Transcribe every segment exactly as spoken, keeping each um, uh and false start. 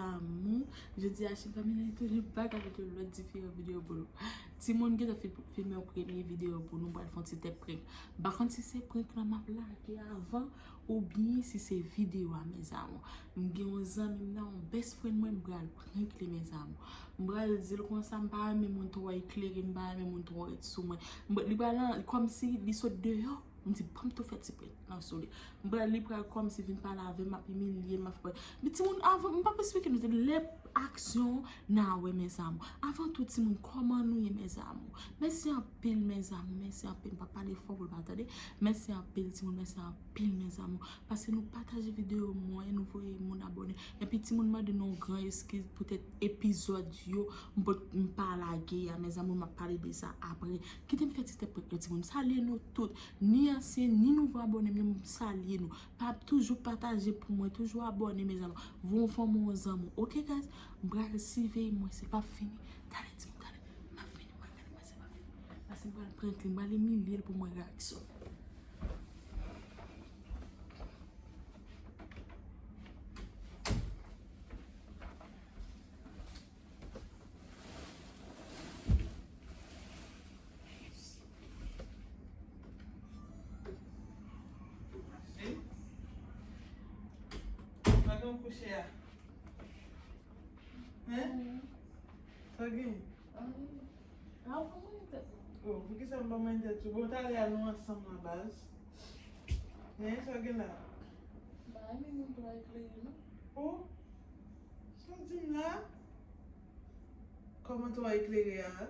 Amou, jodi a Chim Family toujou back avèk yon lòt diferan videyo pou nou. Timoun gentan fin, filme yon premye videyo pou nou, pral fè yon ti tèt prank. M pa konn si se prank lan m ap lage avan, oubyen si se videyo a, mes amours. M gen yon zanmi m nan, yon best friend mwen, m pral prank li, mes amours. M pral di l konsa, m pa renmen moun twò eklere, m pa renmen moun twò ret sou mwen. M, li pral an, kòmsi li sot deyò, m di, "Ban m tou fè ti prank lan sou li." M pral, li pral kòmsi vin pale avè m, m ap imilye l, m ap fè. Men timoun, avan, m p ap esplike nou, se lè aksyon n a wè, mes amours. Avan tou, timoun, kòman nou ye, mes amours? Mèsi anpil, mes amours, mèsi anpil. M p ap pale fò pou l pa tande. Mèsi anpil, timoun, mèsi anpil, mes amours. Paske nou pataje videyo mwen, nou voye moun abòne. Epi timoun mande nou yon gran eskiz poutèt epizòd yo, m pot, m pa lage a, mes amours, m ap pale de sa apre. Kite m fè ti tèt prank lan, timoun. Salye nou tout, ni ansyen, ni nouvo abòne m yo, m salye nou. Pa toujou pataje pou mwen, toujou abòne, mes amours. Voye yon fanmi, yon zanmi, ok, guys? M pral siveye mwen, se p ap fini. Tande, timoun, tande. M ap fini, m pral gade mwen, se p ap fini. Paske m pral prank li, m pral imilye l pou mwen reaksyon. Sa gen kouche a? Hein? Sa gen? Ah, pou mwen tèt. Oh, poukisa m pa mwen tèt ou? Bon, talè a nou ansanm la baz. Hein, sa gen la? Ba, men moun twò eklere, non? Oh? Sa w di m la? Kòman twò eklere a?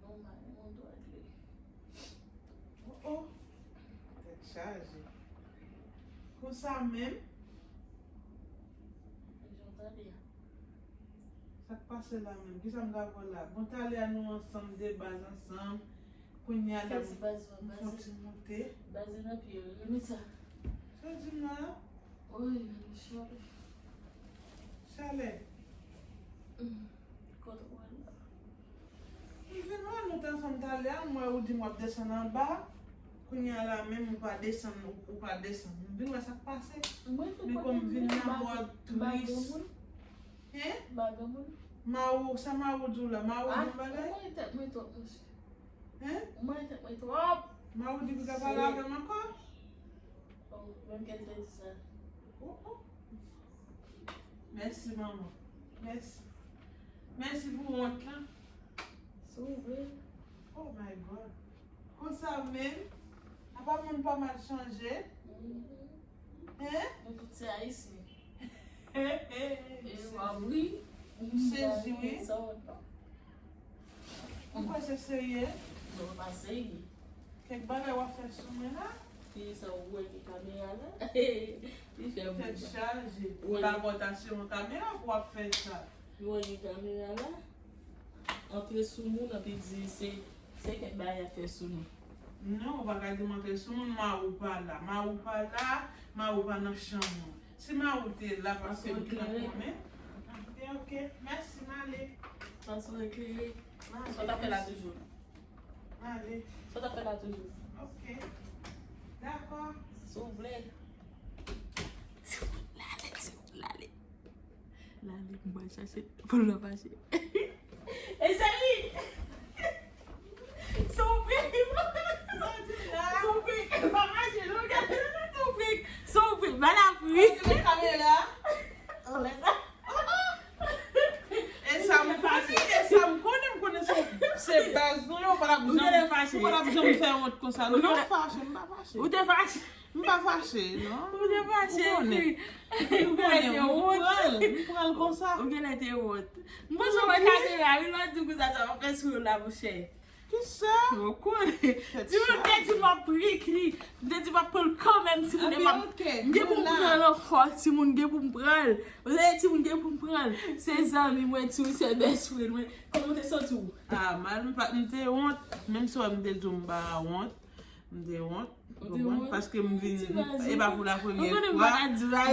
Nòmal, yon twò eklere. Oh, oh. Tèt chaje. Konsa menm? Jan w tande a. Sa k pase la menm? Kisa m ka pran la? Bon, talè a nou ansanm, de baz ansanm. Kounye a la, m fè ti moute. Baz nan pye, remèt sa. Sa w di m la? Oy, chalè. Chalè. Kote w al la? M vin wè nou t ansanm talè a, m wè ou di m w ap desann anba. Kounye a la menm ou pa desann, ou, ou pa desann. M vin wè sa k pase. Men kòm m vin la, m wè w tris. Hein? Mari w, sa mari w di w la? Mari w di w bagay? Ou mari tèt mwen twòp, mesye. Hein? Ou mari tèt mwen twòp. Mari w di pou ta pale avè m ankò? Oh, menm kè l te di sa. Oh, oh. Mèsi, manman. Mèsi. Mèsi pou wont lan. Si w vle. Oh my God. Konsa menm, apa moun pa mal chanje? Hein? Nou tout se Ayisyen. E w ap ri. M sezi, wi. Ou kwè se serye? Non, pa serye. Kèk bagay w ap fè sou mwen la. Fi sa ou wè gen kamera la. Li fè moun. Tèt chaje. Ou pa pòt asire yon kamera pou w ap fè sa. Ou wè gen kamera la. Antre sou moun, anpi di se, se kèk bagay y ap fè sou nou. Non, ou pa ka di m antre sou moun, mari w pa la. Mari w pa la, mari w pa nan chanm ou. Si mari w te la, paske m t ap konnen. Ok, ok. Mèsi, m ale. Fason eklere. M ale. Sa w t ap fè la toujou? M ale. Sa w t ap fè la toujou? Ok. Dakò. Si w vle. Timoun, l ale, timoun, l ale. Lale, m pral chache. Pou l pa fache. E se li! Se yon prank! Se yon prank! Pa fache, non, gade, se yon prank! Se yon prank! Ba l ap ri! Kamera! Anlè sa! E sa m konnen, e sa m konnen, m konnen se, se baz nou yo, ou pa t ap janm, ou pa t ap janm fè wont konsa. Non, fache, m pa fache. Ou te fache? M pa fache, non. Ou te fache, wi. Ou konnen, m pran l, m pran l konsa. Ou genlè te wont. M panse w wè kamera, wi, lè w di konsa, sa w ap fè sou yo la, monchè. Kisa? Ou konnen. Timoun te di m ap prank li. M te di m ap pran l kanmenm, timoun, m ap, m gen pou m pran l ankò, timoun, gen pou m pran l. Ou te di timoun gen pou m pran l. Se zanmi mwen, timoun, se best friend mwen. Kòman w te santi w? Ah, mal, m pa, m te wont. Menm si w wè m te di w m pa wont. M te wont, ou konprann? Paske m vin, e pa pou la premyè fwa. Ou konprann? E pa,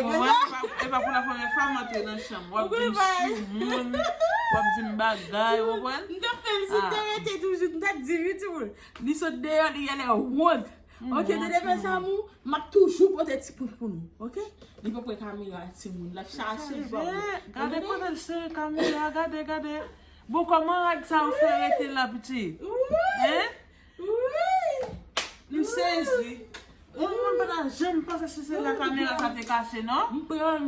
e pa pou la premyè fwa m antre nan chanm. W ap di m sou moun, w ap di m bagay, ou konprann? M t ap fè l si m te rete toujou, m t ap di wi, timoun. Li sot deyò, li genlè wont. Ok, tande, mes amours, m ap toujou pote ti prank pou nou, ok? Li pa pran kamera, timoun, l ap chache vlog. Gade kote l sere kamera, gade, gade. Bon, kòman rad sa ou fè rete la, pitit? Hein? Wi! M sezi. Yon moun pa ta janm panse si se la kamera sa te kache, non? M pran.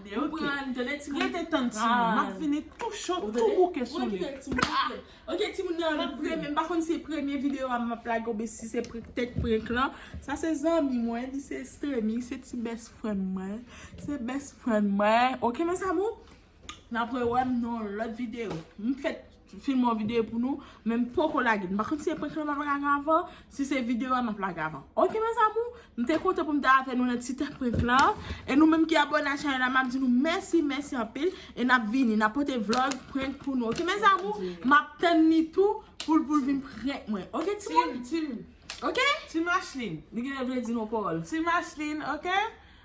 M pran, tande, timoun. Rete tann, timoun. M ap vini tou cho, tou bouke sou li. Ok, timoun, nan premye, m pa konn si se premye videyo a m ap lage oubyen si se pre- tèt prank lan. Sa se zanmi mwen, li se Stremi, se ti best friend mwen. Se best friend mwen. Ok, mes amours? N ap rewè m nan lòt videyo. M fèk filme yon videyo pou nou, men m poko lage. M pa konn si se prank lan m ap lage avan, si se videyo a m ap lage avan. Ok, mes amours? M te kontan pou m te avè nou nan ti tèt prank lan. E nou menm ki abòne a chanèl la, m ap di nou mèsi, mèsi anpil. E n ap vini, n ap pote vlog prank pou nou. Ok, mes amours? M ap tann li tou pou l pou l vin prank mwen. Ok, timoun? Tim, tim. Ok? Tim Ashlyn. Li gen vle di nou pawòl. Tim Ashlyn, ok?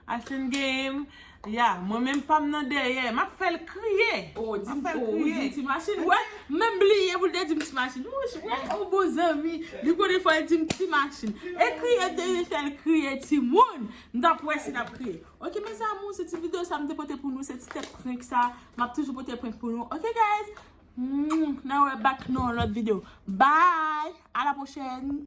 Ashlyn Game. Ya, mwen menm pa m nan dèyè. M ap fè l kriye. Oh, di m, oh, di m Tim Ashlyn. Wè, menm bliye pou l te di m Tim Ashlyn. Wouch, wè, yon bon zanmi. Li konnen fò l di m Tim Ashlyn. E kriye, te fè l kriye, timoun. M t ap wè si l ap kriye. Ok, mes amours, se ti videyo sa m te pote pou nou, se ti tèt prank sa. M ap toujou pote prank pou nou. Ok, guys? Mm, n a wè back nan lòt videyo. Bye! À la prochaine!